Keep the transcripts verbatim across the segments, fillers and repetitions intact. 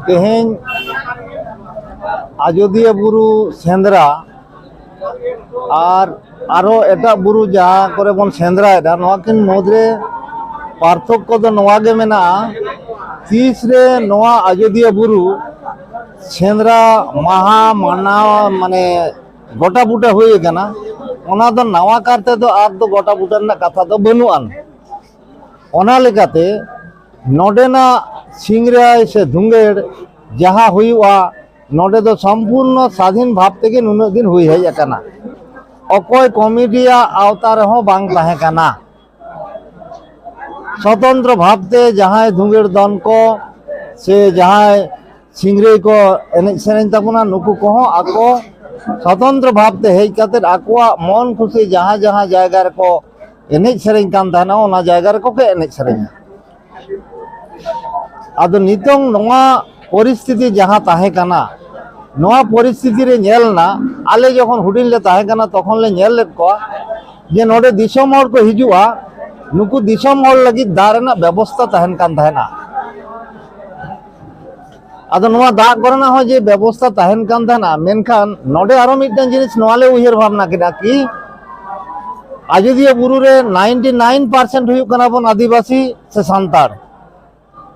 ᱛᱮᱦᱮᱧ ᱟᱡᱚᱫᱤᱭᱟᱹ ᱵᱩᱨᱩ ᱥᱮᱸᱫᱽᱨᱟ ᱟᱨ ᱟᱨᱚ ᱮᱴᱟᱜ ᱵᱩᱨᱩ ᱡᱟᱦᱟᱸ ᱠᱚᱨᱮ ᱵᱚᱱ ᱥᱮᱸᱫᱽᱨᱟᱭᱮᱫᱟ, ᱱᱚᱣᱟ ᱠᱤᱱ ᱢᱩᱫᱽᱨᱮ ᱯᱟᱨᱛᱷᱚᱠᱠᱚ ᱫᱚ ᱱᱚᱣᱟ ᱜᱮ ᱢᱮᱱᱟᱜᱼᱟ, ᱛᱤᱥ ᱨᱮ ᱱᱚᱣᱟ ᱟᱡᱚᱫᱤᱭᱟᱹ ᱵᱩᱨᱩ ᱥᱮᱸᱫᱽᱨᱟ ᱢᱟᱦᱟ ᱢᱟᱱᱟᱣ, ᱢᱟᱱᱮ, ᱜᱚᱴᱟ ᱵᱩᱴᱟᱹ ᱦᱩᱭ ᱟᱠᱟᱱᱟ, ᱚᱱᱟ ᱫᱚ ᱱᱟᱣᱟ ᱠᱟᱨ ᱛᱮᱫᱚ ᱟᱨ ᱫᱚ ᱜᱚᱴᱟ ᱵᱩᱴᱟᱹ ᱨᱮᱱᱟᱜ ᱠᱟᱛᱷᱟ ᱫᱚ ᱵᱟᱹᱱᱩᱜ ᱟᱱ᱾ ᱚᱱᱟ ᱞᱮᱠᱟᱛᱮ ᱱᱚᱰᱮᱱᱟᱜ ᱥᱤᱝᱨᱟᱭ ᱥᱮ ᱫᱷᱩᱝᱜᱟᱹᱲ ᱡᱟᱦᱟᱸ ᱦᱩᱭᱩᱜᱼᱟ, ᱱᱚᱰᱮ ᱫᱚ ᱥᱚᱢᱯᱩᱨᱱᱚ ᱥᱟᱫᱷᱤᱱ ᱵᱷᱟᱵᱽ ᱛᱮᱜᱮ ᱱᱩᱱᱟᱹᱜ ᱫᱤᱱ ᱦᱩᱭ ᱦᱮᱡ ᱟᱠᱟᱱᱟ᱾ ᱚᱠᱚᱭ ᱠᱚᱢᱤᱴᱤᱭᱟᱜ ᱟᱣᱛᱟ ᱨᱮᱦᱚᱸ ᱵᱟᱝ ᱛᱟᱦᱮᱸ ᱠᱟᱱᱟ᱾ ᱥᱚᱛᱚᱱᱛᱨᱚ ᱵᱷᱟᱵᱽᱛᱮ ᱡᱟᱦᱟᱸᱭ ᱫᱷᱩᱝᱜᱟᱹᱲ ᱫᱚᱱ ᱠᱚ ᱥᱮ ᱡᱟᱦᱟᱸᱭ ᱥᱤᱝᱨᱟᱹᱭ ᱠᱚ ᱮᱱᱮᱡ ᱥᱮᱨᱮᱧ ᱛᱟᱵᱚᱱᱟ, ᱱᱩᱠᱩ ᱠᱚᱦᱚᱸ ᱟᱠᱚ ᱥᱚᱛᱚᱱᱛᱨᱚ ᱵᱷᱟᱵᱽᱛᱮ ᱦᱮᱡ ᱠᱟᱛᱮ ᱟᱠᱚᱣᱟᱜ ᱢᱚᱱ ᱠᱷᱩᱥᱤ ᱡᱟᱦᱟᱸ ᱡᱟᱦᱟᱸ ᱡᱟᱭᱜᱟ ᱨᱮᱠᱚ ᱮᱱᱮᱡ ᱥᱮᱨᱮᱧ ᱠᱟᱱ ᱛᱟᱦᱮᱱᱟ, ᱚᱱᱟ ᱡᱟᱭᱜᱟ ᱨᱮᱠᱚ ᱠᱚ ᱮᱱᱮᱡ ᱥᱮᱨᱮᱧᱟ᱾ ᱟᱫᱚ ᱱᱤᱛᱚᱝ ᱱᱚᱣᱟ ᱯᱚᱨᱤᱥᱛᱷᱤᱛᱤ ᱡᱟᱦᱟᱸ ᱛᱟᱦᱮᱸ ᱠᱟᱱᱟ, ᱱᱚᱣᱟ ᱯᱚᱨᱤᱥᱛᱷᱤᱛᱤ ᱨᱮ ᱧᱮᱞ ᱮᱱᱟ, ᱟᱞᱮ ᱡᱚᱠᱷᱚᱱ ᱦᱩᱰᱤᱧ ᱞᱮ ᱛᱟᱦᱮᱸ ᱠᱟᱱᱟ, ᱛᱚᱠᱷᱚᱱ ᱞᱮ ᱧᱮᱞ ᱞᱮᱫ ᱠᱚᱣᱟ ᱡᱮ ᱱᱚᱰᱮ ᱫᱤᱥᱚᱢ ᱦᱚᱲ ᱠᱚ ᱦᱤᱡᱩᱜᱼᱟ, ᱱᱩᱠᱩ ᱫᱤᱥᱚᱢ ᱦᱚᱲ ᱞᱟᱹᱜᱤᱫ ᱫᱟᱜ ᱨᱮᱱᱟᱜ ᱵᱮᱵᱚᱥᱛᱟ ᱛᱟᱦᱮᱱ ᱠᱟᱱ ᱛᱟᱦᱮᱱᱟ᱾ ᱟᱫᱚ ᱱᱚᱣᱟ ᱫᱟᱜ ᱠᱚᱨᱮᱱᱟᱜ ᱦᱚᱸ ᱡᱮ ᱵᱮᱵᱚᱥᱛᱟ ᱛᱟᱦᱮᱱ ᱠᱟᱱ ᱛᱟᱦᱮᱱᱟ, ᱢᱮᱱᱠᱷᱟᱱ ᱱᱚᱰᱮ ᱟᱨᱚ ᱢᱤᱫᱴᱟᱝ ᱡᱤᱱᱤᱥ ᱱᱚᱣᱟ ᱞᱮ ᱩᱭᱦᱟᱹᱨ ᱵᱷᱟᱵᱽᱱᱟ ᱠᱮᱫᱟ ᱠᱤ, ᱟᱡᱚᱫᱤᱭᱟᱹ ᱵᱩᱨᱩ ᱨᱮ ᱱᱟᱭᱤᱱᱴᱤ ᱱᱟᱭᱤᱱ ᱯᱟᱨᱥᱮᱱᱴ ᱦᱩᱭᱩᱜ ᱠᱟᱱᱟ ᱵᱚᱱ ᱟᱹᱫᱤᱵᱟᱹᱥᱤ ᱥᱮ ᱥᱟᱱᱛᱟᱲ,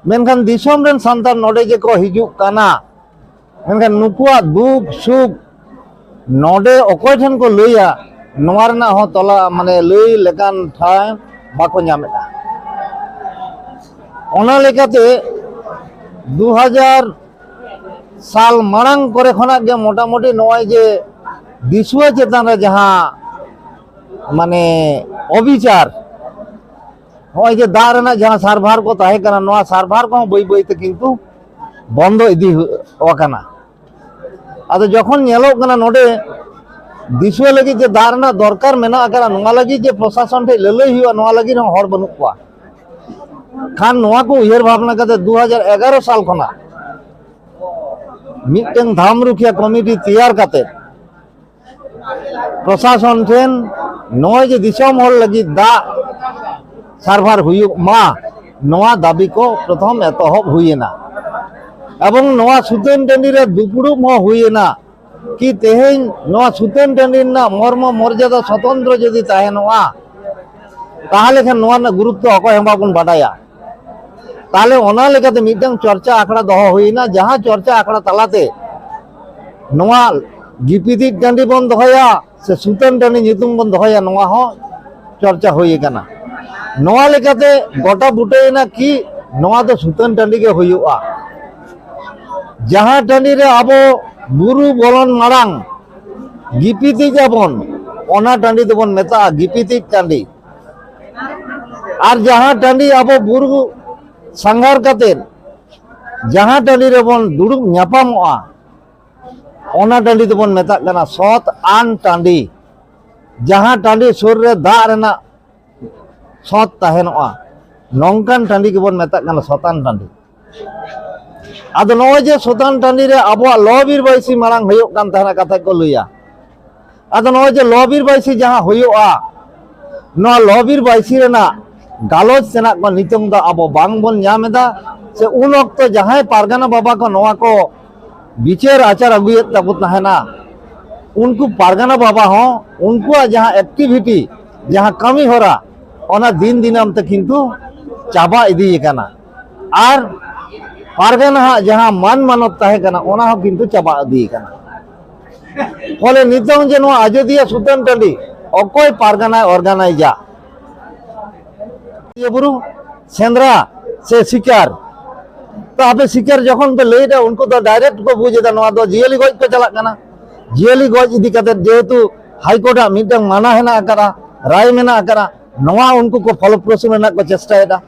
ᱢᱮᱱᱠᱷᱟᱱ ᱫᱤᱥᱚᱢ ᱨᱮᱱ ᱥᱟᱱᱛᱟᱲ ᱱᱚᱰᱮ ᱡᱮᱠᱚ ᱦᱤᱡᱩᱜ ᱠᱟᱱᱟ, ᱢᱮᱱᱠᱷᱟᱱ ᱱᱩᱠᱩᱣᱟᱜ ᱫᱩᱠ ᱥᱩᱠ ᱱᱚᱰᱮ ᱚᱠᱚᱭ ᱴᱷᱮᱱ ᱠᱚ ᱞᱟᱹᱭᱟ, ᱱᱚᱣᱟ ᱨᱮᱱᱟᱜ ᱦᱚᱸ ᱛᱚᱞᱟ, ᱢᱟᱱᱮ, ᱞᱟᱹᱭ ᱞᱮᱠᱟᱱ ᱴᱷᱟᱶ ᱵᱟᱠᱚ ᱧᱟᱢᱮᱫᱼᱟ᱾ ᱚᱱᱟ ᱞᱮᱠᱟᱛᱮ ᱫᱩ ᱦᱟᱡᱟᱨ ᱥᱟᱞ ᱢᱟᱲᱟᱝ ᱠᱚᱨᱮ ᱠᱷᱚᱱᱟᱜ ᱜᱮ ᱢᱚᱴᱟᱢᱩᱴᱤ ᱱᱚᱜᱼᱚᱭ ᱡᱮ ᱫᱤᱥᱩᱣᱟᱹ ᱪᱮᱛᱟᱱ ᱨᱮ ᱡᱟᱦᱟᱸ, ᱢᱟᱱᱮ, ᱚᱵᱤᱪᱟᱨ, ᱱᱚᱜᱼᱚᱭ ᱡᱮ ᱫᱟᱜ ᱨᱮᱱᱟᱜ ᱡᱟᱦᱟᱸ ᱥᱟᱨᱵᱷᱟᱨ ᱠᱚ ᱛᱟᱦᱮᱸ ᱠᱟᱱᱟ, ᱱᱚᱣᱟ ᱥᱟᱨᱵᱷᱟᱨ ᱠᱚᱦᱚᱸ ᱵᱟᱹᱭ ᱵᱟᱹᱭ ᱛᱮ ᱠᱤᱱᱛᱩ ᱵᱚᱱᱫᱚ ᱤᱫᱤ ᱦᱩᱭ ᱟᱠᱟᱱᱟ᱾ ᱟᱫᱚ ᱡᱚᱠᱷᱚᱱ ᱧᱮᱞᱚᱜ ᱠᱟᱱᱟ ᱱᱚᱰᱮ ᱫᱤᱥᱩᱣᱟᱹ ᱞᱟᱹᱜᱤᱫ ᱡᱮ ᱫᱟᱜ ᱨᱮᱱᱟᱜ ᱫᱚᱨᱠᱟᱨ ᱢᱮᱱᱟᱜ ᱟᱠᱟᱫᱟ, ᱱᱚᱣᱟ ᱞᱟᱹᱜᱤᱫ ᱡᱮ ᱯᱨᱚᱥᱟᱥᱚᱱ ᱴᱷᱮᱱ ᱞᱟᱹᱞᱟᱹᱭ ᱦᱩᱭᱩᱜᱼᱟ, ᱱᱚᱣᱟ ᱞᱟᱹᱜᱤᱫ ᱦᱚᱸ ᱦᱚᱲ ᱵᱟᱹᱱᱩᱜ ᱠᱚᱣᱟ᱾ ᱠᱷᱟᱱ ᱱᱚᱣᱟ ᱠᱚ ᱩᱭᱦᱟᱹᱨ ᱵᱷᱟᱵᱽᱱᱟ ᱠᱟᱛᱮ ᱫᱩ ᱦᱟᱡᱟᱨ ᱮᱜᱟᱨᱚ ᱥᱟᱞ ᱠᱷᱚᱱᱟᱜ ᱢᱤᱫᱴᱟᱝ ᱫᱷᱟᱢ ᱨᱩᱠᱷᱤᱭᱟᱹ ᱠᱚᱢᱤᱴᱤ ᱛᱮᱭᱟᱨ ᱠᱟᱛᱮ ᱯᱨᱚᱥᱟᱥᱚᱱ ᱴᱷᱮᱱ ᱱᱚᱜᱼᱚᱭ ᱡᱮ ᱫᱤᱥᱚᱢ ᱦᱚᱲ ᱞᱟᱹᱜᱤᱫ ᱫᱟᱜ ᱥᱟᱨᱵᱷᱟᱨ ᱦᱩᱭᱩᱜ ᱢᱟ, ᱱᱚᱣᱟ ᱫᱟᱹᱵᱤ ᱠᱚ ᱯᱨᱚᱛᱷᱚᱢ ᱮᱛᱚᱦᱚᱵ ᱦᱩᱭᱮᱱᱟ᱾ ᱮᱵᱚᱝ ᱱᱚᱣᱟ ᱥᱩᱛᱟᱹᱱ ᱴᱟᱺᱰᱤ ᱨᱮ ᱫᱩᱯᱲᱩᱵ ᱦᱚᱸ ᱦᱩᱭᱮᱱᱟ᱾ ᱠᱤ ᱛᱮᱦᱮᱧ ᱱᱚᱣᱟ ᱥᱩᱛᱟᱹᱱ ᱴᱟᱺᱰᱤ ᱨᱮᱱᱟᱜ ᱢᱚᱨᱢᱚ ᱢᱚᱨᱡᱟᱫᱟ ᱥᱚᱛᱚᱱᱛᱨᱚ ᱡᱩᱫᱤ ᱛᱟᱦᱮᱱᱚᱜᱼᱟ, ᱛᱟᱦᱚᱞᱮ ᱠᱷᱟᱱ ᱱᱚᱣᱟ ᱨᱮᱱᱟᱜ ᱜᱩᱨᱩᱛᱛᱚ ᱚᱠᱚᱭ ᱦᱚᱸ ᱵᱟᱵᱚᱱ ᱵᱟᱰᱟᱭᱟ᱾ ᱛᱟᱦᱚᱞᱮ ᱚᱱᱟ ᱞᱮᱠᱟᱛᱮ ᱢᱤᱫᱴᱟᱝ ᱪᱚᱨᱪᱟ ᱟᱠᱷᱲᱟ ᱫᱚᱦᱚ ᱦᱩᱭᱮᱱᱟ, ᱡᱟᱦᱟᱸ ᱪᱚᱨᱪᱟ ᱟᱠᱷᱲᱟ ᱛᱟᱞᱟᱛᱮ ᱱᱚᱣᱟ ᱜᱤᱯᱤᱫᱤᱡ ᱴᱟᱺᱰᱤ ᱵᱚᱱ ᱫᱚᱦᱚᱭᱟ ᱥᱮ ᱥᱩᱛᱟᱹᱱ ᱴᱟᱺᱰᱤ ᱧᱩᱛᱩᱢ ᱵᱚᱱ ᱫᱚᱦᱚᱭᱟ, ᱱᱚᱣᱟ ᱦᱚᱸ ᱪᱚᱨᱪᱟ ᱦᱩᱭ ᱟᱠᱟᱱᱟ᱾ ᱱᱚᱣᱟ ᱞᱮᱠᱟᱛᱮ ᱜᱚᱴᱟ ᱵᱩᱴᱟᱹᱭᱮᱱᱟ ᱠᱤ ᱱᱚᱣᱟ ᱫᱚ ᱥᱩᱛᱟᱹᱱ ᱴᱟᱺᱰᱤ ᱜᱮ ᱦᱩᱭᱩᱜᱼᱟ᱾ ᱡᱟᱦᱟᱸ ᱴᱟᱺᱰᱤ ᱨᱮ ᱟᱵᱚ ᱵᱩᱨᱩ ᱵᱚᱞᱚᱱ ᱢᱟᱲᱟᱝ ᱜᱤᱯᱤᱫᱤᱡ ᱟᱵᱚᱱ, ᱚᱱᱟ ᱴᱟᱺᱰᱤ ᱫᱚᱵᱚᱱ ᱢᱮᱛᱟᱜᱼᱟ ᱜᱤᱯᱤᱫᱤᱡ ᱴᱟᱺᱰᱤ᱾ ᱟᱨ ᱡᱟᱦᱟᱸ ᱴᱟᱺᱰᱤ ᱟᱵᱚ ᱵᱩᱨᱩ ᱥᱟᱸᱜᱷᱟᱨ ᱠᱟᱛᱮ ᱡᱟᱦᱟᱸ ᱴᱟᱺᱰᱤ ᱨᱮᱵᱚᱱ ᱫᱩᱲᱩᱵ ᱧᱟᱯᱟᱢᱚᱜᱼᱟ, ᱚᱱᱟ ᱴᱟᱺᱰᱤ ᱫᱚᱵᱚᱱ ᱢᱮᱛᱟᱜ ᱠᱟᱱᱟ ᱥᱚᱛ ᱟᱱ ᱴᱟᱺᱰᱤ᱾ ᱡᱟᱦᱟᱸ ᱴᱟᱺᱰᱤ ᱥᱩᱨ ᱨᱮ ᱫᱟᱜ ᱨᱮᱱᱟᱜ ᱥᱚᱛ ᱛᱟᱦᱮᱱᱚᱜᱼᱟ, ᱱᱚᱝᱠᱟᱱ ᱴᱟᱺᱰᱤ ᱜᱮᱵᱚᱱ ᱢᱮᱛᱟᱜ ᱠᱟᱱᱟ ᱥᱚᱛᱟᱱ ᱴᱟᱺᱰᱤ᱾ ᱟᱫᱚ ᱱᱚᱜᱼᱚᱭ ᱡᱮ ᱥᱚᱛᱟᱱ ᱴᱟᱺᱰᱤ ᱨᱮ ᱟᱵᱚᱣᱟᱜ ᱞᱚ ᱵᱤᱨ ᱵᱟᱹᱭᱥᱤ ᱢᱟᱲᱟᱝ ᱦᱩᱭᱩᱜ ᱠᱟᱱ ᱛᱟᱦᱮᱱᱟ, ᱠᱟᱛᱷᱟ ᱠᱚ ᱞᱟᱹᱭᱟ᱾ ᱟᱫᱚ ᱱᱚᱜᱼᱚᱭ ᱡᱮ ᱞᱚ ᱵᱤᱨ ᱵᱟᱹᱭᱥᱤ ᱡᱟᱦᱟᱸ ᱦᱩᱭᱩᱜᱼᱟ, ᱱᱚᱣᱟ ᱞᱚ ᱵᱤᱨ ᱵᱟᱹᱭᱥᱤ ᱨᱮᱱᱟᱜ ᱜᱟᱞᱚᱪ ᱛᱮᱱᱟᱜ ᱠᱚ ᱱᱤᱛᱚᱝ ᱫᱚ ᱟᱵᱚ ᱵᱟᱝ ᱵᱚᱱ ᱧᱟᱢ ᱮᱫᱟ᱾ ᱥᱮ ᱩᱱ ᱚᱠᱛᱚ ᱡᱟᱦᱟᱸᱭ ᱯᱟᱨᱜᱟᱱᱟ ᱵᱟᱵᱟ ᱠᱚ ᱱᱚᱣᱟ ᱠᱚ ᱵᱤᱪᱟᱹᱨ ᱟᱪᱟᱨ ᱟᱹᱜᱩᱭᱮᱫ ᱛᱟᱵᱚ ᱛᱟᱦᱮᱱᱟ, ᱩᱱᱠᱩ ᱯᱟᱨᱜᱟᱱᱟ ᱵᱟᱵᱟ ᱦᱚᱸ ᱩᱱᱠᱩᱣᱟᱜ ᱡᱟᱦᱟᱸ ᱮᱠᱴᱤᱵᱷᱤᱴᱤ, ᱡᱟᱦᱟᱸ ᱠᱟᱹᱢᱤ ᱦᱚᱨᱟ, ᱚᱱᱟ ᱫᱤᱱ ᱫᱤᱱᱟᱢ ᱛᱮ ᱠᱤᱱᱛᱩ ᱪᱟᱵᱟ ᱤᱫᱤ ᱟᱠᱟᱱᱟ᱾ ᱟᱨ ᱯᱟᱨᱜᱟᱱᱟ ᱦᱟᱜ ᱡᱟᱦᱟᱸ ᱢᱟᱱ ᱢᱟᱱᱚᱛ ᱛᱟᱦᱮᱸ ᱠᱟᱱᱟ, ᱚᱱᱟ ᱦᱚᱸ ᱠᱤᱱᱛᱩ ᱪᱟᱵᱟ ᱤᱫᱤ ᱟᱠᱟᱱᱟ᱾ ᱯᱷᱚᱞᱮ ᱱᱤᱛᱚᱝ ᱡᱮ ᱱᱚᱣᱟ ᱟᱡᱚᱫᱤᱭᱟᱹ ᱥᱩᱛᱟᱹᱱ ᱴᱟᱺᱰᱤ ᱚᱠᱚᱭ ᱯᱟᱨᱜᱟᱱᱟᱭ ᱚᱨᱜᱟᱱᱟᱭᱤᱡᱟ? ᱤᱭᱟᱹ ᱵᱩᱨᱩ ᱥᱮᱸᱫᱽᱨᱟ ᱥᱮ ᱥᱤᱠᱟᱨ᱾ ᱛᱚ ᱟᱯᱮ ᱥᱤᱠᱟᱨ ᱡᱚᱠᱷᱚᱱ ᱯᱮ ᱞᱟᱹᱭ ᱮᱫᱟ, ᱩᱱᱠᱩ ᱫᱚ ᱰᱟᱭᱨᱮᱠᱴ ᱠᱚ ᱵᱩᱡᱽ ᱮᱫᱟ ᱱᱚᱣᱟ ᱫᱚ ᱡᱤᱭᱟᱹᱞᱤ ᱜᱚᱡ ᱯᱮ ᱪᱟᱞᱟᱜ ᱠᱟᱱᱟ᱾ ᱡᱤᱭᱟᱹᱞᱤ ᱜᱚᱡ ᱤᱫᱤ ᱠᱟᱛᱮ ᱡᱮᱦᱮᱛᱩ ᱦᱟᱭᱠᱳᱨᱴ ᱟᱜ ᱢᱤᱫᱴᱟᱝ ᱢᱟᱱᱟ ᱦᱮᱱᱟᱜ ᱟᱠᱟᱫᱟ, ᱨᱟᱭ ᱢᱮᱱᱟᱜ ᱟᱠᱟᱫᱟ, ᱱᱚᱣᱟ ᱩᱱᱠᱩ ᱠᱚ ᱯᱷᱚᱞᱚᱯᱨᱚᱥᱩ ᱨᱮᱱᱟᱜ ᱠᱚ ᱪᱮᱥᱴᱟᱭᱮᱫᱟ᱾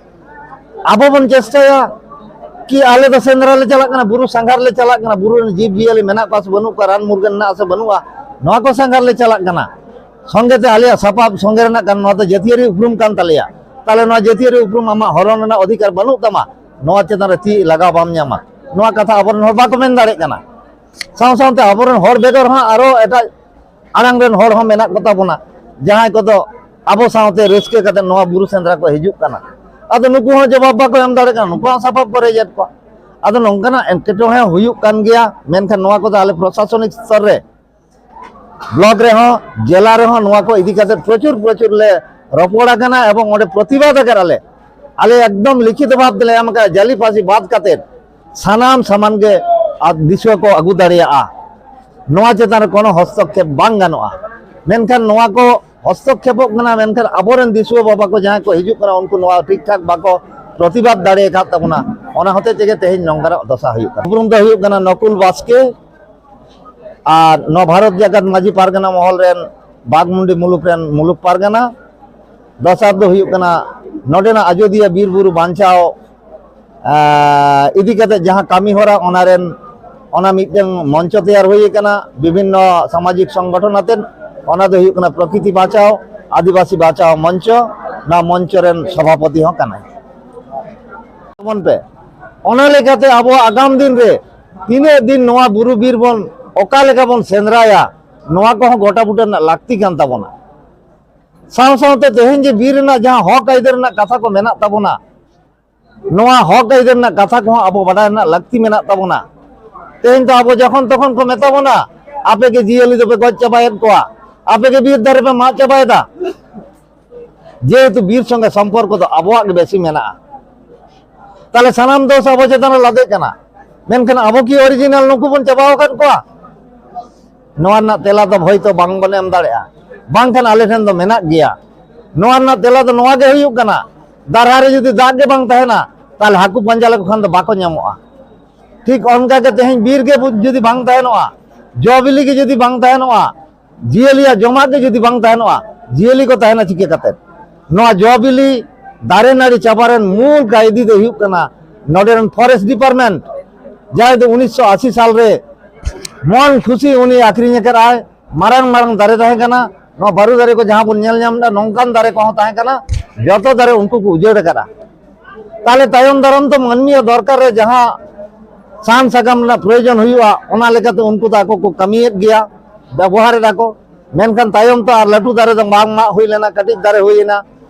ᱟᱵᱚ ᱵᱚᱱ ᱪᱮᱥᱴᱟᱭᱟ ᱠᱤ ᱟᱞᱮ ᱫᱚ ᱥᱮᱸᱫᱽᱨᱟ ᱞᱮ ᱪᱟᱞᱟᱜ ᱠᱟᱱᱟ, ᱵᱩᱨᱩ ᱥᱟᱸᱜᱷᱟᱨ ᱞᱮ ᱪᱟᱞᱟᱜ ᱠᱟᱱᱟ, ᱵᱩᱨᱩ ᱨᱮᱱ ᱡᱤᱵᱽ ᱡᱤᱭᱟᱹᱞᱤ ᱢᱮᱱᱟᱜ ᱠᱚᱣᱟ ᱥᱮ ᱵᱟᱹᱱᱩᱜ ᱠᱚᱣᱟ, ᱨᱟᱱ ᱢᱩᱨᱜᱟᱹᱱ ᱢᱮᱱᱟᱜᱼᱟ ᱥᱮ ᱵᱟᱹᱱᱩᱜᱼᱟ, ᱱᱚᱣᱟ ᱠᱚ ᱥᱟᱸᱜᱷᱟᱨ ᱞᱮ ᱪᱟᱞᱟᱜ ᱠᱟᱱᱟ᱾ ᱥᱚᱸᱜᱮ ᱛᱮ ᱟᱞᱮᱭᱟᱜ ᱥᱟᱯᱟᱵ ᱥᱚᱸᱜᱮ ᱨᱮᱱᱟᱜ ᱠᱟᱱ, ᱱᱚᱣᱟ ᱫᱚ ᱡᱟᱹᱛᱤᱭᱟᱹᱨᱤ ᱩᱯᱨᱩᱢ ᱠᱟᱱ ᱛᱟᱞᱮᱭᱟ᱾ ᱛᱟᱦᱞᱮ ᱱᱚᱣᱟ ᱡᱟᱹᱛᱤᱭᱟᱹᱨᱤ ᱩᱯᱨᱩᱢ ᱟᱢᱟᱜ ᱦᱚᱨᱚᱱ ᱨᱮᱱᱟᱜ ᱚᱫᱷᱤᱠᱟᱨ ᱵᱟᱹᱱᱩᱜ ᱛᱟᱢᱟ, ᱱᱚᱣᱟ ᱪᱮᱛᱟᱱ ᱨᱮ ᱛᱤ ᱞᱟᱜᱟᱣ ᱵᱟᱢ ᱧᱟᱢᱟ, ᱱᱚᱣᱟ ᱠᱟᱛᱷᱟ ᱟᱵᱚᱨᱮᱱ ᱦᱚᱲ ᱵᱟᱠᱚ ᱢᱮᱱ ᱫᱟᱲᱮᱭᱟᱜ ᱠᱟᱱᱟ᱾ ᱥᱟᱶ ᱥᱟᱶᱛᱮ ᱟᱵᱚᱨᱮᱱ ᱦᱚᱲ ᱵᱮᱜᱚᱨ ᱦᱚᱸ ᱟᱨᱚ ᱮᱴᱟᱜ ᱟᱲᱟᱝ ᱨᱮᱱ ᱦᱚᱲ ᱦᱚᱸ ᱢᱮᱱᱟᱜ ᱠᱚᱛᱟ ᱵᱚᱱᱟ, ᱡᱟᱦᱟᱸᱭ ᱠᱚᱫᱚ ᱟᱵᱚ ᱥᱟᱶᱛᱮ ᱨᱟᱹᱥᱠᱟᱹ ᱠᱟᱛᱮ ᱱᱚᱣᱟ ᱵᱩᱨᱩ ᱥᱮᱸᱫᱽᱨᱟ ᱠᱚ ᱦᱤᱡᱩᱜ ᱠᱟᱱᱟ᱾ ᱟᱫᱚ ᱱᱩᱠᱩ ᱦᱚᱸ ᱡᱚᱵᱟᱵ ᱵᱟᱠᱚ ᱮᱢ ᱫᱟᱲᱮᱭᱟᱜ ᱠᱟᱱᱟ, ᱱᱩᱠᱩ ᱦᱚᱸ ᱥᱟᱯᱟᱵ ᱠᱚ ᱨᱮᱡ ᱮᱫ ᱠᱚᱣᱟ᱾ ᱟᱫᱚ ᱱᱚᱝᱠᱟᱱᱟᱜ ᱮᱴᱠᱮᱴᱚᱬᱮ ᱦᱚᱸ ᱦᱩᱭᱩᱜ ᱠᱟᱱ ᱜᱮᱭᱟ᱾ ᱢᱮᱱᱠᱷᱟᱱ ᱱᱚᱣᱟ ᱠᱚᱫᱚ ᱟᱞᱮ ᱯᱨᱚᱥᱟᱥᱚᱱᱤᱠ ᱥᱛᱚᱨ ᱨᱮ, ᱵᱞᱚᱠ ᱨᱮᱦᱚᱸ, ᱡᱮᱞᱟ ᱨᱮᱦᱚᱸ ᱱᱚᱣᱟ ᱠᱚ ᱤᱫᱤ ᱠᱟᱛᱮ ᱯᱨᱚᱪᱩᱨ ᱯᱨᱚᱪᱩᱨ ᱞᱮ ᱨᱚᱯᱚᱲ ᱟᱠᱟᱱᱟ ᱮᱵᱚᱝ ᱚᱸᱰᱮ ᱯᱨᱚᱛᱤᱵᱟᱫ ᱟᱠᱟᱫ ᱟᱞᱮ᱾ ᱟᱞᱮ ᱮᱠᱫᱚᱢ ᱞᱤᱠᱷᱤᱛ ᱵᱷᱟᱵ ᱛᱮᱞᱮ ᱮᱢ ᱟᱠᱟᱫᱼᱟ, ᱡᱟᱹᱞᱤ ᱯᱷᱟᱹᱥᱤ ᱵᱟᱫ ᱠᱟᱛᱮ ᱥᱟᱱᱟᱢ ᱥᱟᱢᱟᱱ ᱜᱮ ᱟᱨ ᱫᱤᱥᱩᱣᱟᱹ ᱠᱚ ᱟᱹᱜᱩ ᱫᱟᱲᱮᱭᱟᱜᱼᱟ᱾ ᱱᱚᱣᱟ ᱪᱮᱛᱟᱱ ᱨᱮ ᱠᱳᱱᱳ ᱦᱚᱥᱛᱚᱠᱠᱷᱮᱯ ᱵᱟᱝ ᱜᱟᱱᱚᱜᱼᱟ᱾ ᱢᱮᱱᱠᱷᱟᱱ ᱱᱚᱣᱟ ᱠᱚ ᱦᱚᱥᱛᱚᱠᱠᱷᱮᱯᱚᱜ ᱠᱟᱱᱟ, ᱢᱮᱱᱠᱷᱟᱱ ᱟᱵᱚᱨᱮᱱ ᱫᱤᱥᱩᱣᱟᱹ ᱵᱟᱵᱟ ᱠᱚ ᱡᱟᱦᱟᱸᱭ ᱠᱚ ᱦᱤᱡᱩᱜ ᱠᱟᱱᱟ, ᱩᱱᱠᱩ ᱱᱚᱣᱟ ᱴᱷᱤᱠ ᱴᱷᱟᱠ ᱵᱟᱠᱚ ᱯᱨᱚᱛᱤᱵᱟᱫ ᱫᱟᱲᱮ ᱟᱠᱟᱫ ᱛᱟᱵᱚᱱᱟ᱾ ᱚᱱᱟ ᱦᱚᱛᱮ ᱛᱮᱜᱮ ᱛᱮᱦᱮᱧ ᱱᱚᱝᱠᱟᱱᱟᱜ ᱫᱚᱥᱟ ᱦᱩᱭᱩᱜ ᱠᱟᱱᱟ᱾ ᱩᱯᱨᱩᱢ ᱫᱚ ᱦᱩᱭᱩᱜ ᱠᱟᱱᱟ ᱱᱚᱠᱩᱞ ᱵᱟᱥᱠᱮ, ᱟᱨ ᱱᱚᱣᱟ ᱵᱷᱟᱨᱚᱛ ᱡᱟᱠᱟᱛ ᱢᱟᱹᱡᱷᱤ ᱯᱟᱨᱜᱟᱱᱟ ᱢᱚᱦᱚᱞ ᱨᱮᱱ ᱵᱟᱜᱽᱢᱩᱱᱰᱤ ᱢᱩᱞᱩᱠ ᱨᱮᱱ ᱢᱩᱞᱩᱠ ᱯᱟᱨᱜᱟᱱᱟ᱾ ᱫᱚᱥᱟᱨ ᱫᱚ ᱦᱩᱭᱩᱜ ᱠᱟᱱᱟ ᱱᱚᱰᱮᱱᱟᱜ ᱟᱡᱚᱫᱤᱭᱟᱹ ᱵᱤᱨ ᱵᱩᱨᱩ ᱵᱟᱧᱪᱟᱣ, ᱟᱸ, ᱤᱫᱤ ᱠᱟᱛᱮ ᱡᱟᱦᱟᱸ ᱠᱟᱹᱢᱤ ᱦᱚᱨᱟ, ᱚᱱᱟ ᱨᱮᱱ, ᱚᱱᱟ ᱢᱤᱫᱴᱟᱝ ᱢᱚᱧᱪᱚ ᱛᱮᱭᱟᱨ ᱦᱩᱭ ᱟᱠᱟᱱᱟ ᱵᱤᱵᱷᱤᱱᱱᱚ ᱥᱟᱢᱟᱡᱤᱠ ᱥᱚᱝᱜᱚᱴᱷᱚᱱ ᱟᱛᱮᱫ᱾ ᱚᱱᱟ ᱫᱚ ᱦᱩᱭᱩᱜ ᱠᱟᱱᱟ ᱯᱨᱚᱠᱨᱤᱛᱤ ᱵᱟᱧᱪᱟᱣ, ᱟᱹᱫᱤᱵᱟᱹᱥᱤ ᱵᱟᱧᱪᱟᱣ ᱢᱚᱧᱪᱚ᱾ ᱱᱚᱣᱟ ᱢᱚᱧᱪᱚ ᱨᱮᱱ ᱥᱚᱵᱷᱟᱯᱚᱛᱤ ᱦᱚᱸ ᱠᱟᱱᱟᱭ᱾ ᱛᱟᱵᱚᱱ ᱯᱮ᱾ ᱚᱱᱟ ᱞᱮᱠᱟᱛᱮ ᱟᱵᱚᱣᱟᱜ ᱟᱜᱟᱢ ᱫᱤᱱ ᱨᱮ ᱛᱤᱱᱟᱹᱜ ᱫᱤᱱ ᱱᱚᱣᱟ ᱵᱩᱨᱩ ᱵᱤᱨ ᱵᱚᱱ ᱚᱠᱟ ᱞᱮᱠᱟ ᱵᱚᱱ ᱥᱮᱸᱫᱽᱨᱟᱭᱟ, ᱱᱚᱣᱟ ᱠᱚᱦᱚᱸ ᱜᱚᱴᱟ ᱵᱩᱴᱟᱹ ᱨᱮᱱᱟᱜ ᱞᱟᱹᱠᱛᱤ ᱠᱟᱱ ᱛᱟᱵᱚᱱᱟ᱾ ᱥᱟᱶ ᱥᱟᱶᱛᱮ ᱛᱮᱦᱮᱧ ᱡᱮ ᱵᱤᱨ ᱨᱮᱱᱟᱜ ᱡᱟᱦᱟᱸ ᱦᱚᱠ ᱟᱹᱭᱫᱟᱹᱨ ᱨᱮᱱᱟᱜ ᱠᱟᱛᱷᱟ ᱠᱚ ᱢᱮᱱᱟᱜ ᱛᱟᱵᱚᱱᱟ, ᱱᱚᱣᱟ ᱦᱚᱠ ᱟᱹᱭᱫᱟᱹᱨ ᱨᱮᱱᱟᱜ ᱠᱟᱛᱷᱟ ᱠᱚᱦᱚᱸ ᱟᱵᱚ ᱵᱟᱰᱟᱭ ᱨᱮᱱᱟᱜ ᱞᱟᱹᱠᱛᱤ ᱢᱮᱱᱟᱜ ᱛᱟᱵᱚᱱᱟ᱾ ᱛᱮᱦᱮᱧ ᱫᱚ ᱟᱵᱚ ᱡᱚᱠᱷᱚᱱ ᱛᱚᱠᱷᱚᱱ ᱠᱚ ᱢᱮᱛᱟ ᱵᱚᱱᱟ, "ᱟᱯᱮ ᱜᱮ ᱡᱤᱭᱟᱹᱞᱤ ᱫᱚᱯᱮ ᱜᱚᱡ ᱪᱟᱵᱟᱭᱮᱫ ᱠᱚᱣᱟ, ᱟᱯᱮ ᱜᱮ ᱵᱤᱨ ᱫᱟᱨᱮ ᱯᱮ ᱢᱟᱜ ᱪᱟᱵᱟᱭᱮᱫᱟ", ᱡᱮᱦᱮᱛᱩ ᱵᱤᱨ ᱥᱚᱸᱜᱮ ᱥᱚᱢᱯᱚᱨᱠᱚ ᱫᱚ ᱟᱵᱚᱣᱟᱜ ᱜᱮ ᱵᱮᱥᱤ ᱢᱮᱱᱟᱜᱼᱟ᱾ ᱛᱟᱦᱞᱮ ᱥᱟᱱᱟᱢ ᱫᱳᱥ ᱟᱵᱚ ᱪᱮᱛᱟᱱ ᱨᱮ ᱞᱟᱫᱮᱜ ᱠᱟᱱᱟ᱾ ᱢᱮᱱᱠᱷᱟᱱ ᱟᱵᱚ ᱠᱤ ᱚᱨᱤᱡᱤᱱᱟᱞ ᱱᱩᱠᱩ ᱵᱚᱱ ᱪᱟᱵᱟ ᱟᱠᱟᱫ ᱠᱚᱣᱟ? ᱱᱚᱣᱟ ᱨᱮᱱᱟᱜ ᱛᱮᱞᱟ ᱫᱚ ᱦᱚᱭᱛᱳ ᱵᱟᱝ ᱵᱚᱱ ᱮᱢ ᱫᱟᱲᱮᱭᱟᱜᱼᱟ, ᱵᱟᱝᱠᱷᱟᱱ ᱟᱞᱮ ᱴᱷᱮᱱ ᱫᱚ ᱢᱮᱱᱟᱜ ᱜᱮᱭᱟ᱾ ᱱᱚᱣᱟ ᱨᱮᱱᱟᱜ ᱛᱮᱞᱟ ᱫᱚ ᱱᱚᱣᱟ ᱜᱮ ᱦᱩᱭᱩᱜ ᱠᱟᱱᱟ, ᱫᱟᱨᱦᱟ ᱨᱮ ᱡᱩᱫᱤ ᱫᱟᱜ ᱜᱮ ᱵᱟᱝ ᱛᱟᱦᱮᱱᱟ, ᱛᱟᱦᱞᱮ ᱦᱟᱹᱠᱩ ᱯᱟᱸᱡᱟ ᱞᱮᱠᱚ ᱠᱷᱟᱱ ᱫᱚ ᱵᱟᱠᱚ ᱧᱟᱢᱚᱜᱼᱟ᱾ ᱴᱷᱤᱠ ᱚᱱᱠᱟ ᱜᱮ ᱛᱮᱦᱮᱧ ᱵᱤᱨ ᱜᱮ ᱡᱩᱫᱤ ᱵᱟᱝ ᱛᱟᱦᱮᱱᱚᱜᱼᱟ, ᱡᱚ ᱵᱤᱞᱤ ᱜᱮ ᱡᱩᱫᱤ ᱵᱟᱝ ᱛᱟᱦᱮᱱᱚᱜᱼᱟ, ᱡᱤᱭᱟᱹᱞᱤᱭᱟᱜ ᱡᱚᱢᱟᱜ ᱜᱮ ᱡᱩᱫᱤ ᱵᱟᱝ ᱛᱟᱦᱮᱱᱚᱜᱼᱟ, ᱡᱤᱭᱟᱹᱞᱤ ᱠᱚ ᱛᱟᱦᱮᱱᱟ ᱪᱤᱠᱟᱹ ᱠᱟᱛᱮ? ᱱᱚᱣᱟ ᱡᱚ ᱵᱤᱞᱤ, ᱫᱟᱨᱮ ᱱᱟᱹᱲᱤ ᱪᱟᱵᱟ ᱨᱮᱱ ᱢᱩᱞ ᱠᱟᱹᱭᱫᱤ ᱫᱚ ᱦᱩᱭᱩᱜ ᱠᱟᱱᱟ ᱱᱚᱰᱮ ᱨᱮᱱ ᱯᱷᱚᱨᱮᱥᱴ ᱰᱤᱯᱟᱨᱴᱢᱮᱱᱴ, ᱡᱟᱦᱟᱸᱭ ᱫᱚ ᱩᱱᱤᱥᱥᱚ ᱟᱥᱤ ᱥᱟᱞ ᱨᱮ ᱢᱚᱱ ᱠᱷᱩᱥᱤ ᱩᱱᱤ ᱟᱹᱠᱷᱨᱤᱧ ᱟᱠᱟᱫ ᱟᱭ᱾ ᱢᱟᱨᱟᱝ ᱢᱟᱨᱟᱝ ᱫᱟᱨᱮ ᱛᱟᱦᱮᱸ ᱠᱟᱱᱟ, ᱱᱚᱣᱟ ᱵᱟᱹᱨᱩ ᱫᱟᱨᱮ ᱠᱚ ᱡᱟᱦᱟᱸ ᱵᱚᱱ ᱧᱮᱞ ᱧᱟᱢ ᱮᱫᱟ, ᱱᱚᱝᱠᱟᱱ ᱫᱟᱨᱮ ᱠᱚᱦᱚᱸ ᱛᱟᱦᱮᱸ ᱠᱟᱱᱟ, ᱡᱚᱛᱚ ᱫᱟᱨᱮ ᱩᱱᱠᱩ ᱠᱚ ᱩᱡᱟᱹᱲ ᱟᱠᱟᱫᱼᱟ᱾ ᱛᱟᱦᱞᱮ ᱛᱟᱭᱚᱢ ᱫᱟᱨᱟᱢ ᱫᱚ ᱢᱟᱹᱱᱢᱤᱭᱟᱜ ᱫᱚᱨᱠᱟᱨ ᱨᱮ ᱡᱟᱦᱟᱸ ᱥᱟᱦᱟᱱ ᱥᱟᱠᱟᱢ ᱨᱮᱱᱟᱜ ᱯᱨᱚᱭᱳᱡᱚᱱ ᱦᱩᱭᱩᱜᱼᱟ, ᱚᱱᱟ ᱞᱮᱠᱟᱛᱮ ᱩᱱᱠᱩ ᱫᱚ ᱟᱠᱚ ᱠᱚ ᱠᱟᱹᱢᱤᱭᱮᱫ ᱜᱮᱭᱟ, ᱵᱮᱵᱚᱦᱟᱨ ᱮᱫᱟ ᱠᱚ᱾ ᱢᱮᱱᱠᱷᱟᱱ ᱛᱟᱭᱚᱢ ᱛᱮ ᱟᱨ ᱞᱟᱹᱴᱩ ᱫᱟᱨᱮ ᱫᱚ ᱵᱟᱝ ᱢᱟᱜ ᱦᱩᱭ ᱞᱮᱱᱟ, ᱠᱟᱹᱴᱤᱡ ᱫᱟᱨᱮ ᱦᱩᱭ ᱮᱱᱟ᱾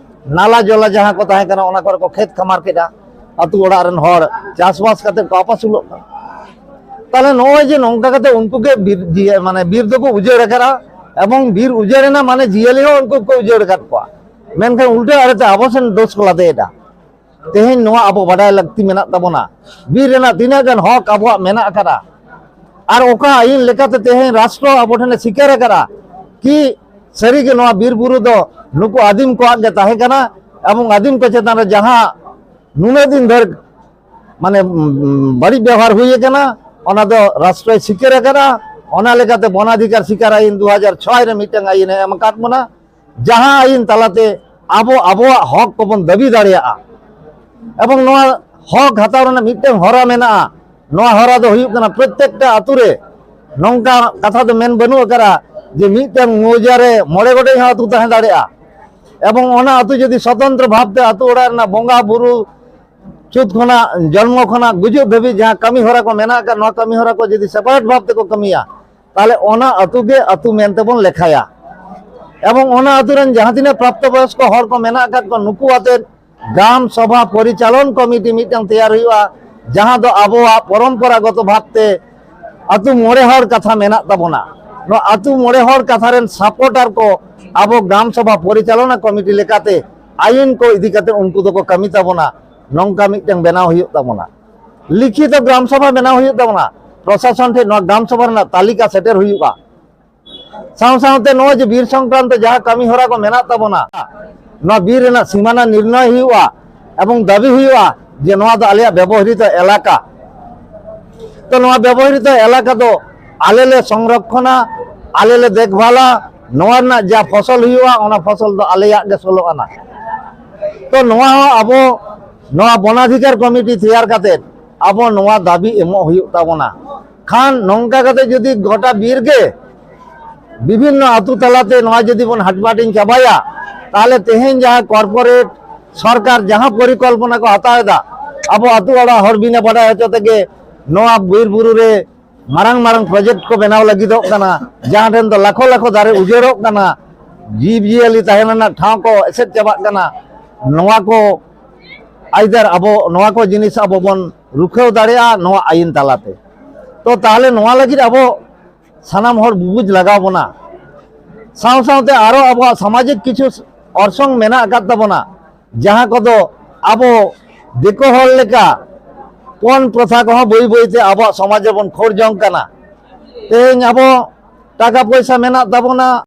ᱱᱟᱞᱟ ᱡᱚᱞᱟ ᱡᱟᱦᱟᱸ ᱠᱚ ᱛᱟᱦᱮᱸ ᱠᱟᱱᱟ, ᱚᱱᱟ ᱠᱚᱨᱮ ᱠᱚ ᱠᱷᱮᱛ ᱠᱷᱟᱢᱟᱨ ᱠᱮᱫᱟ, ᱟᱹᱛᱩ ᱚᱲᱟᱜ ᱨᱮᱱ ᱦᱚᱲ ᱪᱟᱥᱵᱟᱥ ᱠᱟᱛᱮ ᱠᱚ ᱟᱯᱟᱥᱩᱞᱚᱜ ᱠᱟᱱᱟ᱾ ᱛᱟᱦᱞᱮ ᱱᱚᱜᱼᱚᱭ ᱡᱮ ᱱᱚᱝᱠᱟ ᱠᱟᱛᱮ ᱩᱱᱠᱩ ᱜᱮ ᱵᱤᱨ ᱡᱤᱭᱟᱹ- ᱢᱟᱱᱮ ᱵᱤᱨ ᱫᱚᱠᱚ ᱩᱡᱟᱹᱲ ᱟᱠᱟᱫᱼᱟ, ᱮᱵᱚᱝ ᱵᱤᱨ ᱩᱡᱟᱹᱲ ᱮᱱᱟ ᱢᱟᱱᱮ ᱡᱤᱭᱟᱹᱞᱤ ᱦᱚᱸ ᱩᱱᱠᱩ ᱠᱚ ᱩᱡᱟᱹᱲ ᱟᱠᱟᱫ ᱠᱚᱣᱟ᱾ ᱢᱮᱱᱠᱷᱟᱱ ᱩᱞᱴᱟᱹ ᱟᱲᱮᱛᱮ ᱟᱵᱚ ᱥᱮᱱ ᱫᱳᱥ ᱠᱚ ᱞᱟᱫᱮᱭᱮᱫᱟ᱾ ᱛᱮᱦᱮᱧ ᱱᱚᱣᱟ ᱟᱵᱚ ᱵᱟᱰᱟᱭ ᱞᱟᱹᱠᱛᱤ ᱢᱮᱱᱟᱜ ᱛᱟᱵᱚᱱᱟ, ᱵᱤᱨ ᱨᱮᱱᱟᱜ ᱛᱤᱱᱟᱹᱜ ᱜᱟᱱ ᱦᱚᱠ ᱟᱵᱚᱣᱟᱜ ᱢᱮᱱᱟᱜ ᱟᱠᱟᱫᱟ, ᱟᱨ ᱚᱠᱟ ᱟᱹᱭᱤᱱ ᱞᱮᱠᱟᱛᱮ ᱛᱮᱦᱮᱧ ᱨᱟᱥᱴᱨᱚ ᱟᱵᱚ ᱴᱷᱮᱱᱮ ᱥᱤᱠᱟᱹᱨ ᱟᱠᱟᱫᱟ ᱠᱤ ᱥᱟᱹᱨᱤᱜᱮ ᱱᱚᱣᱟ ᱵᱤᱨ ᱵᱩᱨᱩ ᱫᱚ ᱱᱩᱠᱩ ᱟᱹᱫᱤᱢ ᱠᱚᱣᱟᱜ ᱜᱮ ᱛᱟᱦᱮᱸ ᱠᱟᱱᱟ, ᱮᱵᱚᱝ ᱟᱹᱫᱤᱢ ᱠᱚ ᱪᱮᱛᱟᱱ ᱨᱮ ᱡᱟᱦᱟᱸ ᱱᱩᱱᱟᱹᱜ ᱫᱤᱱ ᱫᱷᱚᱨ ᱢᱟᱱᱮ, ᱩᱢ, ᱵᱟᱹᱲᱤᱡ ᱵᱮᱣᱦᱟᱨ ᱦᱩᱭ ᱟᱠᱟᱱᱟ, ᱚᱱᱟ ᱫᱚ ᱨᱟᱥᱴᱨᱚᱭ ᱥᱤᱠᱟᱹᱨ ᱟᱠᱟᱫᱟ᱾ ᱚᱱᱟ ᱞᱮᱠᱟᱛᱮ ᱵᱚᱱᱟᱫᱷᱤᱠᱟᱨ ᱥᱤᱠᱟᱨ ᱟᱹᱭᱤᱱ ᱫᱩ ᱦᱟᱡᱟᱨ ᱪᱷᱚᱭ ᱨᱮ ᱢᱤᱫᱴᱟᱝ ᱟᱹᱭᱤᱱ ᱮ ᱮᱢ ᱟᱠᱟᱫ ᱵᱚᱱᱟ, ᱡᱟᱦᱟᱸ ᱟᱹᱭᱤᱱ ᱛᱟᱞᱟᱛᱮ ᱟᱵᱚ ᱟᱵᱚᱣᱟᱜ ᱦᱚᱠ ᱠᱚᱵᱚᱱ ᱫᱟᱹᱵᱤ ᱫᱟᱲᱮᱭᱟᱜᱼᱟ᱾ ᱮᱵᱚᱝ ᱱᱚᱣᱟ ᱦᱚᱠ ᱦᱟᱛᱟᱣ ᱨᱮᱱᱟᱜ ᱢᱤᱫᱴᱟᱝ ᱦᱚᱨᱟ ᱢᱮᱱᱟᱜᱼᱟ᱾ ᱱᱚᱣᱟ ᱦᱚᱨᱟ ᱫᱚ ᱦᱩᱭᱩᱜ ᱠᱟᱱᱟ, ᱯᱨᱚᱛᱮᱠᱴᱟ ᱟᱹᱛᱩ ᱨᱮ ᱱᱚᱝᱠᱟ ᱠᱟᱛᱷᱟ ᱫᱚ ᱢᱮᱱ ᱵᱟᱹᱱᱩᱜ ᱟᱠᱟᱫᱟ ᱡᱮ ᱢᱤᱫᱴᱟᱝ ᱢᱚᱣᱡᱟ ᱨᱮ ᱢᱚᱬᱮ ᱜᱚᱴᱮᱡ ᱦᱚᱸ ᱟᱹᱛᱩ ᱛᱟᱦᱮᱸ ᱫᱟᱲᱮᱭᱟᱜᱼᱟ᱾ ᱮᱵᱚᱝ ᱚᱱᱟ ᱟᱹᱛᱩ ᱡᱩᱫᱤ ᱥᱚᱛᱚᱱᱛᱨᱚ ᱵᱷᱟᱵᱽᱛᱮ ᱟᱹᱛᱩ ᱚᱲᱟᱜ ᱨᱮᱱᱟᱜ ᱵᱚᱸᱜᱟ ᱵᱩᱨᱩ ᱪᱷᱩᱛ ᱠᱷᱚᱱᱟᱜ, ᱡᱚᱱᱢᱚ ᱠᱷᱚᱱᱟᱜ ᱜᱩᱡᱩᱜ ᱫᱷᱟᱹᱵᱤᱡ ᱡᱟᱦᱟᱸ ᱠᱟᱹᱢᱤ ᱦᱚᱨᱟ ᱠᱚ ᱢᱮᱱᱟᱜ ᱟᱠᱟᱫ, ᱱᱚᱣᱟ ᱠᱟᱹᱢᱤ ᱦᱚᱨᱟ ᱠᱚ ᱡᱩᱫᱤ separate ᱵᱷᱟᱵᱽ ᱛᱮᱠᱚ ᱠᱟᱹᱢᱤᱭᱟ, ᱛᱟᱦᱞᱮ ᱚᱱᱟ ᱟᱹᱛᱩ ᱜᱮ ᱟᱹᱛᱩ ᱢᱮᱱᱛᱮ ᱵᱚᱱ ᱞᱮᱠᱷᱟᱭᱟ᱾ ᱮᱵᱚᱝ ᱚᱱᱟ ᱟᱹᱛᱩ ᱨᱮᱱ ᱡᱟᱦᱟᱸ ᱛᱤᱱᱟᱹᱜ ᱯᱨᱟᱯᱛᱚ ᱵᱚᱭᱚᱥᱠᱚ ᱦᱚᱲ ᱠᱚ ᱢᱮᱱᱟᱜ ᱟᱠᱟᱫ ᱠᱚᱣᱟ, ᱱᱩᱠᱩ ᱟᱛᱮ ᱜᱨᱟᱢ ᱥᱚᱵᱷᱟ ᱯᱚᱨᱤᱪᱟᱞᱚᱱ ᱠᱚᱢᱤᱴᱤ ᱢᱤᱫᱴᱟᱝ ᱛᱮᱭᱟᱨ ᱦᱩᱭᱩᱜᱼᱟ, ᱡᱟᱦᱟᱸ ᱫᱚ ᱟᱵᱚᱣᱟᱜ ᱯᱚᱨᱚᱢᱯᱚᱨᱟᱜᱚᱛᱚ ᱵᱷᱟᱵᱽᱛᱮ ᱟᱹᱛᱩ ᱢᱚᱬᱮ ᱦᱚᱲ ᱠᱟᱛᱷᱟ ᱢᱮᱱᱟᱜ ᱛᱟᱵᱚᱱᱟ᱾ ᱱᱚᱣᱟ ᱟᱹᱛᱩ ᱢᱚᱬᱮ ᱦᱚᱲ ᱠᱟᱛᱷᱟ ᱨᱮᱱ supporter ᱠᱚ ᱟᱵᱚ ᱜᱨᱟᱢ ᱥᱚᱵᱷᱟ ᱯᱚᱨᱤᱪᱟᱞᱚᱱᱟ ᱠᱚᱢᱤᱴᱤ ᱞᱮᱠᱟᱛᱮ ᱟᱹᱭᱤᱱ ᱠᱚ ᱤᱫᱤ ᱠᱟᱛᱮ ᱩᱱᱠᱩ ᱫᱚᱠᱚ ᱠᱟᱹᱢᱤ ᱛᱟᱵᱚᱱᱟ᱾ ᱱᱚᱝᱠᱟ ᱢᱤᱫᱴᱟᱝ ᱵᱮᱱᱟᱣ ᱦᱩᱭᱩᱜ ᱛᱟᱵᱚᱱᱟ, ᱞᱤᱠᱷᱤᱛᱚ ᱜᱨᱟᱢ ᱥᱚᱵᱷᱟ ᱵᱮᱱᱟᱣ ᱦᱩᱭᱩᱜ ᱛᱟᱵᱚᱱᱟ᱾ ᱯᱨᱚᱥᱟᱥᱚᱱ ᱴᱷᱮᱱ ᱱᱚᱣᱟ ᱜᱨᱟᱢ ᱥᱚᱵᱷᱟ ᱨᱮᱱᱟᱜ ᱛᱟᱹᱞᱤᱠᱟ ᱥᱮᱴᱮᱨ ᱦᱩᱭᱩᱜᱼᱟ᱾ ᱥᱟᱶ ᱥᱟᱶᱛᱮ ᱱᱚᱜᱼᱚᱭ ᱡᱮ ᱵᱤᱨ ᱥᱚᱝᱠᱨᱟᱱᱛᱚ ᱡᱟᱦᱟᱸ ᱠᱟᱹᱢᱤ ᱦᱚᱨᱟ ᱠᱚ ᱢᱮᱱᱟᱜ ᱛᱟᱵᱚᱱᱟ, ᱱᱚᱣᱟ ᱵᱤᱨ ᱨᱮᱱᱟᱜ ᱥᱤᱢᱟᱱᱟ ᱱᱤᱨᱱᱚᱭ ᱦᱩᱭᱩᱜᱼᱟ ᱮᱵᱚᱝ ᱫᱟᱹᱵᱤ ᱦᱩᱭᱩᱜᱼᱟ ᱡᱮ ᱱᱚᱣᱟ ᱫᱚ ᱟᱞᱮᱭᱟᱜ ᱵᱮᱵᱚᱦᱨᱤᱛᱚ ᱮᱞᱟᱠᱟ᱾ ᱛᱚ ᱱᱚᱣᱟ ᱵᱮᱵᱚᱦᱨᱤᱛᱚ ᱮᱞᱟᱠᱟ ᱫᱚ ᱟᱞᱮ ᱞᱮ ᱥᱚᱝᱨᱚᱠᱷᱚᱱᱟ, ᱟᱞᱮ ᱞᱮ ᱫᱮᱠᱷᱵᱷᱟᱞᱟ, ᱱᱚᱣᱟ ᱨᱮᱱᱟᱜ ᱡᱟ ᱯᱷᱚᱥᱚᱞ ᱦᱩᱭᱩᱜᱼᱟ, ᱚᱱᱟ ᱯᱷᱚᱥᱚᱞ ᱫᱚ ᱟᱞᱮᱭᱟᱜ ᱜᱮ ᱥᱳᱞᱳ ᱟᱱᱟ᱾ ᱛᱚ ᱱᱚᱣᱟ ᱦᱚᱸ ᱟᱵᱚ ᱱᱚᱣᱟ ᱵᱚᱱᱟᱫᱷᱤᱠᱟᱨ ᱠᱚᱢᱤᱴᱤ ᱛᱮᱭᱟᱨ ᱠᱟᱛᱮ ᱟᱵᱚ ᱱᱚᱣᱟ ᱫᱟᱹᱵᱤ ᱮᱢᱚᱜ ᱦᱩᱭᱩᱜ ᱛᱟᱵᱚᱱᱟ᱾ ᱠᱷᱟᱱ ᱱᱚᱝᱠᱟ ᱠᱟᱛᱮ ᱡᱩᱫᱤ ᱜᱚᱴᱟ ᱵᱤᱨ ᱜᱮ ᱵᱤᱵᱷᱤᱱᱱᱚ ᱟᱹᱛᱩ ᱛᱟᱞᱟᱛᱮ ᱱᱚᱣᱟ ᱡᱩᱫᱤ ᱵᱚᱱ ᱦᱟᱴᱵᱟᱴᱤᱧ ᱪᱟᱵᱟᱭᱟ, ᱛᱟᱦᱞᱮ ᱛᱮᱦᱮᱧ ᱡᱟᱦᱟᱸ ᱠᱚᱨᱯᱳᱨᱮᱴ ᱥᱚᱨᱠᱟᱨ ᱡᱟᱦᱟᱸ ᱯᱚᱨᱤᱠᱚᱞᱯᱚᱱᱟ ᱠᱚ ᱦᱟᱛᱟᱣ ᱮᱫᱟ, ᱟᱵᱚ ᱟᱹᱛᱩ ᱚᱲᱟᱜ ᱦᱚᱲ ᱵᱤᱱᱟᱹ ᱵᱟᱰᱟᱭ ᱦᱚᱪᱚ ᱛᱮᱜᱮ ᱱᱚᱣᱟ ᱵᱤᱨ ᱵᱩᱨᱩ ᱨᱮ ᱢᱟᱨᱟᱝ ᱢᱟᱨᱟᱝ ᱯᱨᱚᱡᱮᱠᱴ ᱠᱚ ᱵᱮᱱᱟᱣ ᱞᱟᱹᱜᱤᱫᱚᱜ ᱠᱟᱱᱟ, ᱡᱟᱦᱟᱸ ᱴᱷᱮᱱ ᱫᱚ ᱞᱟᱠᱷᱚ ᱞᱟᱠᱷᱚ ᱫᱟᱨᱮ ᱩᱡᱟᱹᱲᱚᱜ ᱠᱟᱱᱟ᱾ ᱡᱤᱵᱽ ᱡᱤᱭᱟᱹᱞᱤ ᱛᱟᱦᱮᱸ ᱨᱮᱱᱟᱜ ᱴᱷᱟᱶ ᱠᱚ ᱮᱥᱮᱫ ᱪᱟᱵᱟᱜ ᱠᱟᱱᱟ᱾ ᱱᱚᱣᱟ ᱠᱚ ᱟᱭᱫᱟᱨ ᱟᱵᱚ ᱱᱚᱣᱟ ᱠᱚ ᱡᱤᱱᱤᱥ ᱟᱵᱚ ᱵᱚᱱ ᱨᱩᱠᱷᱟᱹᱣ ᱫᱟᱲᱮᱭᱟᱜᱼᱟ ᱱᱚᱣᱟ ᱟᱭᱤᱱ ᱛᱟᱞᱟᱛᱮ᱾ ᱛᱚ ᱛᱟᱦᱚᱞᱮ ᱱᱚᱣᱟ ᱞᱟᱹᱜᱤᱫ ᱟᱵᱚ ᱥᱟᱱᱟᱢ ᱦᱚᱲ ᱵᱩᱵᱩᱡ ᱞᱟᱜᱟᱣ ᱵᱚᱱᱟ᱾ ᱥᱟᱶ ᱥᱟᱶᱛᱮ ᱟᱨᱚ ᱟᱵᱚᱣᱟᱜ ᱥᱟᱢᱟᱡᱤᱠ ᱠᱤᱪᱷᱩ ᱚᱨᱥᱚᱝ ᱢᱮᱱᱟᱜ ᱟᱠᱟᱫ ᱛᱟᱵᱚᱱᱟ, ᱡᱟᱦᱟᱸ ᱠᱚᱫᱚ ᱟᱵᱚ ᱫᱤᱠᱩ ᱦᱚᱲ ᱞᱮᱠᱟ ᱯᱚᱱ ᱯᱨᱚᱛᱷᱟ ᱠᱚᱦᱚᱸ ᱵᱟᱹᱭ ᱵᱟᱹᱭᱛᱮ ᱟᱵᱚᱣᱟᱜ ᱥᱚᱢᱟᱡᱽ ᱨᱮᱵᱚᱱ ᱠᱷᱳᱲ ᱡᱚᱝ ᱠᱟᱱᱟ᱾ ᱛᱮᱦᱮᱧ ᱟᱵᱚ ᱴᱟᱠᱟ ᱯᱚᱭᱥᱟ ᱢᱮᱱᱟᱜ ᱛᱟᱵᱚᱱᱟ,